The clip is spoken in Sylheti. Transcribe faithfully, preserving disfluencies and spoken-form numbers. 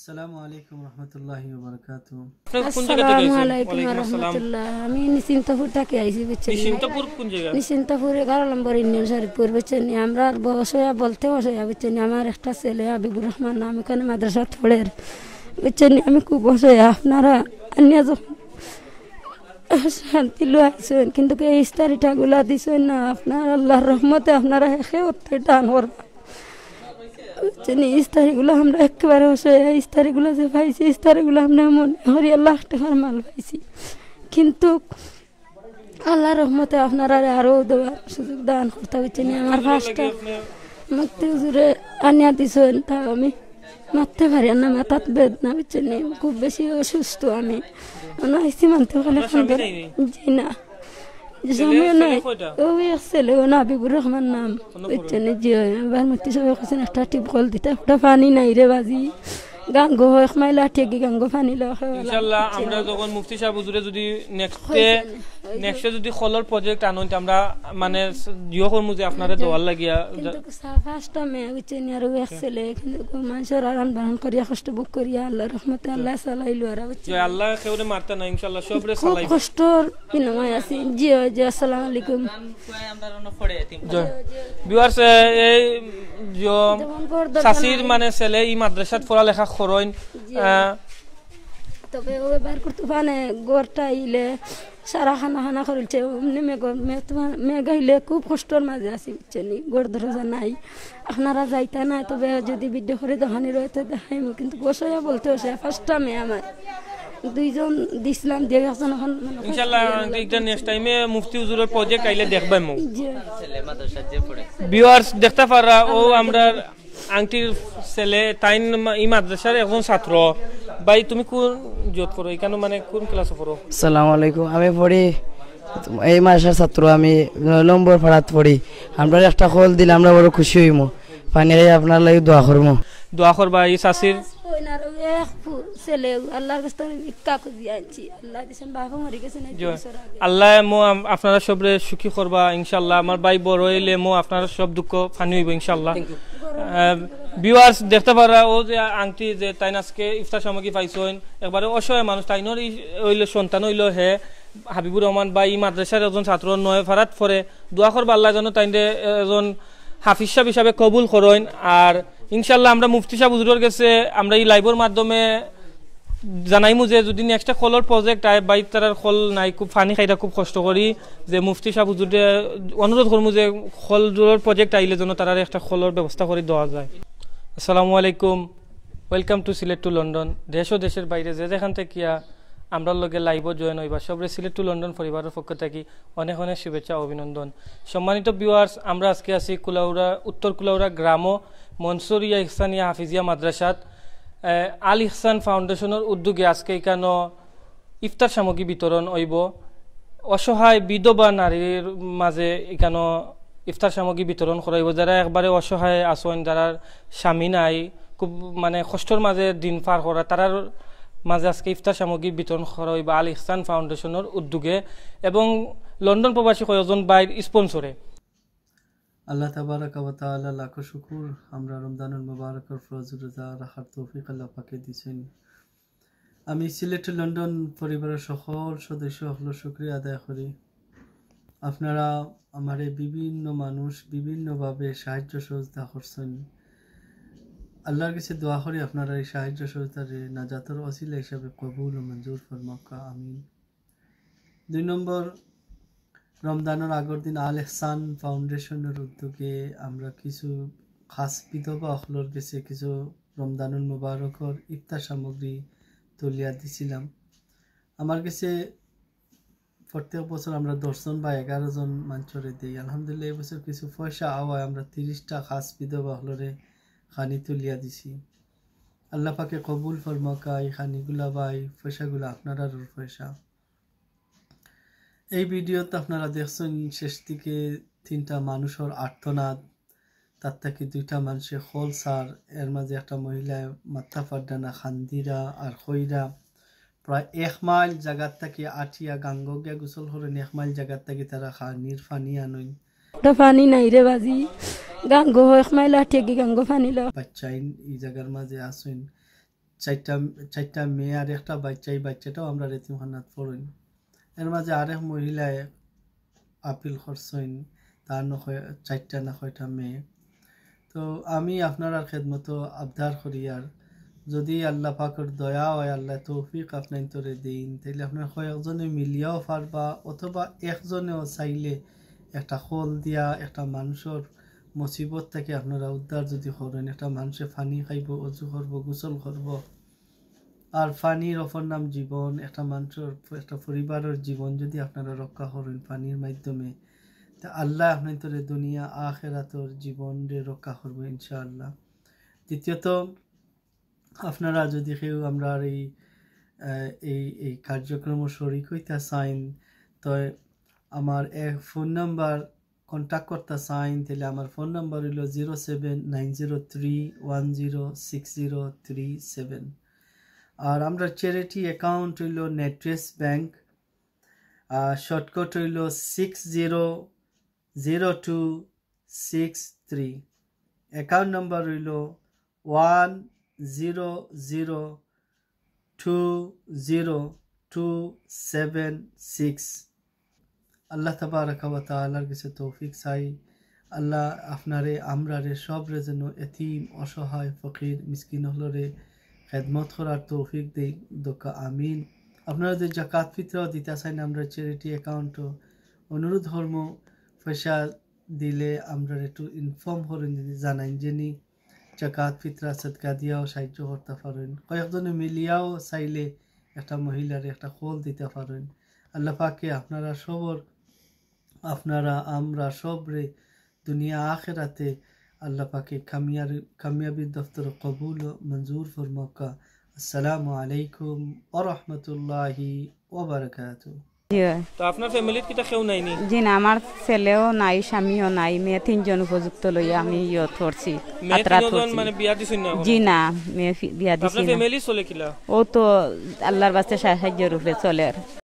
আসসালামু আলাইকুম রহমতুল্লাহি ওয়া বারাকাতুহু। আপনি কোন জায়গা থেকে আসসালামু আছেন? আলাইকুম ওয়া ওয়ালাইকুম আসসালাম। রাহমাতুল্লাহ। আমি নিশ্চিন্তপুর থেকে আইছি, বুঝছেন নি? নিশ্চিন্তপুর কোন জায়গা? নিশ্চিন্তপুর এগারো নম্বর ইউনিয়ন শরীফপুর, বুঝছেন নি? আমরা আর অসহায় বলতে অসহায়, বুঝছেন নি? আমার একটা ছেলে হাবিবুর রহমান নাম, ওখানে মাদ্রাসাত পড়ের, বুঝছেন নি? আমি খুব অসহায়। আপনারা আনিয়া যখন শান্তি লইয়া আইছেন, কিন্তু এই ইস্তারিটা গুলা দিছেন না। আপনার আল্লাহর রহমতে আপনারা একে অত্রে দান করবা, বুঝছেন নি? ইস্তারিগুলো আমরা একেবারে অসহায়, ইস্তারিগুলো যে পাইছি, ইস্তারিগুলো আমরা মনে করি লাখ টাকার মাল পাইছি, কিন্তু আল্লাহর রহমতে আপনারা আরো দেওয়ার সুযোগ দান করতা, বুঝছেন নি? আমার পাঁচটা মুফতি হুজুরে আনিয়া দিছেন, তা আমি মাততে পারি না, মাথাত বেদনা, বুঝছেন নি? খুব বেশি অসুস্থ আমি। মনে হইছে মানতে পারলে আপনার স্বামী নাই নি? জি না, যে স্বামীও ছেলে নাই। কয়টা? ও এক ছেলে, ও না হাবিবুর রহমান নাম, বুঝছেন নি? জি, এবার মুফতি সাহেব কইছেন একটা টিউবওয়েল দিতা, একটা পানি নাই রে বাজি। গাঙ্গো এক মাইল আটিয়ে গি গাঙ্গো পানি লওয়া খাওয়া ইনশাআল্লাহ আমরা যখন মুফতি সাহেব হুজুরে যদি নেক্সটে নেক্সটে যদি কলর প্রজেক্ট আনইন, তে আমরা মানে ইয়ে করমু যে আপনারে দোয়ার লাগিয়া। কিন্তু ফার্স্ট টাইমে, বুঝছেন নি? আর ও এক ছেলে, কিন্তু মানুষের আরাম বারণ করিয়া কষ্ট ভোগ করিয়া আল্লাহর রহমতে আল্লাহ চালাইলো আর, বুঝছেন? যে আল্লাহ কেউরে মারতা না, ইনশাআল্লাহ সবরে খুব চালাইব। কষ্টর বিনিময় আছে। জি, জি, আসসালামু আলাইকুম। ভিউয়ার্স, এই যে যেমন ঘর দরজা চাচির নাই। মানে ছেলে ই মাদ্রাসাত পড়ালেখা করইন। জি। আহ, তবে ও এবার করতে পারে ঘরটা আইলে সারা খানা খানা করিলছে, এমনি মেঘ, মেঘ, মেঘ আইলে খুব কষ্টর মাঝে আছি, বুঝছেন নি? ঘর দরজা নাই, আপনারা যাইতা না, তবে যদি ভিডিও করে দেখানি রয়েছে দেখাইমু, কিন্তু বসে বলতে বসে ফার্স্ট টাইমে আমার দুইজন দিছিলাম, দিয়ে একজন এখন মনে হয় ইনশাআল্লাহ আংটি একটা নেক্সট টাইমে মুফতি হুজুরের প্রজেক্ট আইলে দেখবাইমু। জি। ভিউয়ার্স দেখতা পাররা ও আমরার আংটির ছেলে তাইন মা- ই মাদ্রাসার একজন ছাত্র। ভাই তুমি কোন জুত পড়ো, এখানে মানে কোন ক্লাসে পড়ো? আসসালামু আলাইকুম। আমি পড়ি এই মাদ্রাসার ছাত্র, আমি নয় নম্বর পাড়াত পড়ি। আমরা একটা কল দিলে আমরা বড় খুশি হইমু। পানি খাই আপনার লাগি দোয়া করমু। দোয়া করবা এই চাচির। ওই না রে, এক ফু-, ছেলে আল্লাহর কাছ থেকে ভিক্ষা খুঁজি আনছি। আল্লাহ দিছেন, বাবা মরে গেছেন এই দুই বছর আগে। আল্লাহ মো আম- আপনারা সবরে সুখী করবা ইনশাআল্লাহ। আমার ভাই বড় হইলে মো আপনারা সব দুঃখ ফানি হইব ইনশাআল্লাহ। ভিউয়ার্স দেখতে পাররা ও যে আংটি যে তাইন আজকে ইফতার সামগ্রী পাইছইন, একবারে অসহায় মানুষ, তাইনর ই হইল সন্তান হইল হে হাবিবুর রহমান ভাই, ই মাদ্রাসার একজন ছাত্র নয় ফারাত পড়ে। দোয়া করবা আল্লাহ যেন তাইনরে একজন হাফিজ সাহেব হিসাবে কবুল করইন। আর ইনশাআল্লাহ আমরা মুফতি সাহেব হুজুরের গেছে আমরা এই লাইভের মাধ্যমে জানাইমু যে যদি নেক্সট কলর প্রজেক্ট আয়, ভাই তারার কল নাই, খুব পানি খাইরা খুব কষ্ট করি, যে মুফতি সাহেব হুজুরে অনুরোধ করমু যে কলর প্রজেক্ট আইলে যেন তারার একটা কলর ব্যবস্থা করে দেওয়া যায়। আসসালামু আলাইকুম, welcome to Sylhet to London. দেশ ও দেশের বাইরে যে যেখান থেকে আমরার লগে লাইভও জয়েন হইবা সবরে সিলেট টু লন্ডন পরিবারের পক্ষ থেকে অনেক অনেক শুভেচ্ছা ও অভিনন্দন। সম্মানিত ভিউয়ার্স, আমরা আজকে আছি কুলাউড়া, উত্তর কুলাউড়া গ্রামও মনসুরিয়া ইহসানিয়া হাফিজিয়া মাদ্রাসাত, আহ, আল ইহসান ফাউন্ডেশনের উদ্যোগে আজকে এখানো ইফতার সামগ্রী বিতরণ হইব। অসহায় বিধবা নারীর মাঝে এখানো ইফতার সামগ্রী বিতরণ করা হইব। যারা একবারে অসহায় আছইন, যারার স্বামী নাই, খুব মানে কষ্টর মাঝে দিন পার করা, তারার মাঝে আজকে ইফতার সামগ্রী বিতরণ করা হইব আল ইহসান ফাউন্ডেশনের উদ্যোগে এবং লন্ডন প্রবাসী কয়েকজন ভাইর স্পন্সরে। আল্লাহ তাবারাকা ওয়া তাআলা লাখো শুকুর, আমরা রমজানুল মুবারকর ফরজ রোজা রাখার তৌফিক আল্লাহ পাকে দিছেন। আমি সিলেট লন্ডন পরিবারের সকল সদস্য সকলের শুকরিয়া আদায় করি। আপনারা আমারে বিভিন্ন মানুষ বিভিন্নভাবে সাহায্য সহযোগিতা করছেন। আল্লাহর কাছে দোয়া করি আপনারা এই সাহায্য সহযোগিতারে নাজাতর ওসিলা হিসাবে কবুল ও মঞ্জুর ফরমাকা, আমিন। দুই নম্বর, রমজানের আগর দিন আল এহসান ফাউন্ডেশনের উদ্যোগে আমরা কিছু খাস বিধবা অকলর গেছে কিছু রমজানুল মুবারকর ইফতার সামগ্রী তুলিয়া দিছিলাম। আমার গেছে প্রত্যেক বছর আমরা দশ জন বা এগারো জন মানষরে দেই। আলহামদুলিল্লাহ, এই বছর কিছু পয়সা আওয়ায় আমরা তিরিশটা খাস বিধবা অকলরে খানি তুলিয়া দিছি। আল্লাহ পাকে কবুল ফরমাকা এই খানিগুলা বা এই পয়সাগুলা আপনারার পয়সা। এই ভিডিওত আপনারা দেখছেন শেষ দিকে তিনটা মানুষর আর্তনাদ, তার থাকি দুইটা মানুষে খল সার, এর মাঝে একটা মহিলায় মাথা ফাড্ডানা খান্দিরা আর খইরা প্রায় এক মাইল জাগাত থাকি আটিয়া গাঙ্গো গিয়া গোসল করেন, এক মাইল জাগাত থাকি তারা খানির পানি আনইন। ওটা পানি নাই রে বাজি, গাঙ্গো এক মাইল আটিয়ে গি গাঙ্গো পানি লওয়া। বাচ্চাইন এই জায়গার মাঝে আসইন, চাইরটা, চাইরটা মেয়ে আর একটা বাইচ্চা, এই বাইচ্চাটাও আমরার এতিমখানাত পড়ইন। এর মাঝে আরেক মহিলায় আপিল করছইন, তার না কয়-, চাইরটা না কয়টা মেয়ে। তো আমি আপনারার খেদমতো আবদার করিয়ার, যদি আল্লাহ পাকর দয়া অয়, আল্লাহ তৌফিক আপনাইন্তরে দেইন, তাইলে আপনারা কয়েকজনে মিলিয়াও পারবা, অথবা একজনেও চাইলে একটা খল দিয়া একটা মানষর মুসিবত থাকি আপনারা উদ্ধার যদি করইন, একটা মানষে পানি খাইবো, অজু করবো, গোসল করবো, আর পানির অপর নাম জীবন। একটা মানষর, একটা পরিবারর জীবন যদি আপনারা রক্ষা করইন পানির মাধ্যমে, তে আল্লাহ আপনাইন্তরে দুনিয়া আখেরাতর জীবনরে রক্ষা করবো ইনশাআল্লাহ। দ্বিতীয়ত, আপনারা যদি কেউ আমরার এই, আহ, এই, এই কার্যক্রমো শরিক অইতা চাইন, তো আমার এক ফোন নাম্বার contact করতা চাইন, তাইলে আমার ফোন নাম্বার অইলো zero seven nine zero three one zero six zero three seven। আর আমরার charity account অইলো NatWest Bank, আর short code অইলো six zero zero two six three। Account number অইলো one zero zero two seven six। আল্লাহ তাবারাকা ওয়া তাআলার কাছে তৌফিক চাই, আল্লাহ আপনারে আমরারে সবরে যেন এতিম, অসহায়, ফকির, মিসকিন অকলরে খেদমত করার তৌফিক দেইন, দোকা আমিন। আপনারা যে জাকাত ফিতরাও দিতা চাইন আমরার charity account-ও, অনুরোধ করমু পয়সা দিলে আমরারে একটু inform করইন, যদি জানাইন যেনি জাকাত ফিতরা সদকা দিয়াও সাহায্য করতা পারইন। কয়েকজনে মিলিয়াও চাইলে একটা মহিলারে একটা খল দিতা পারইন। আল্লাহ পাকে আপনারা সবর, আপনারা আমরা সবরে দুনিয়া আখেরাতে আল্লাহ পাকে কামিয়ার-, কামিয়াবির দফতর কবুল ও মঞ্জুর ফরমাউক্কা। আসসালামু আলাইকুম ওয়া রাহমাতুল্লাহি ওয়া বারাকাতুহু। জি। তো আপনার family-ত কিতা কেউ নাইনি? জি না, আমার ছেলেও নাই, স্বামীও নাই, মেয়ে তিনজন উপযুক্ত লইয়া আমি ইয়ত করছি, মেয়ে আত্রাত তিনজন করছি। মানে বিয়া দিছইন না এখনো? জি না, মেয়ে ফি-, বিয়া দিছি আপনার না। Family চলে কিলা? ও তো আল্লাহর বাস্তে সাহায্যর উপরে চলের।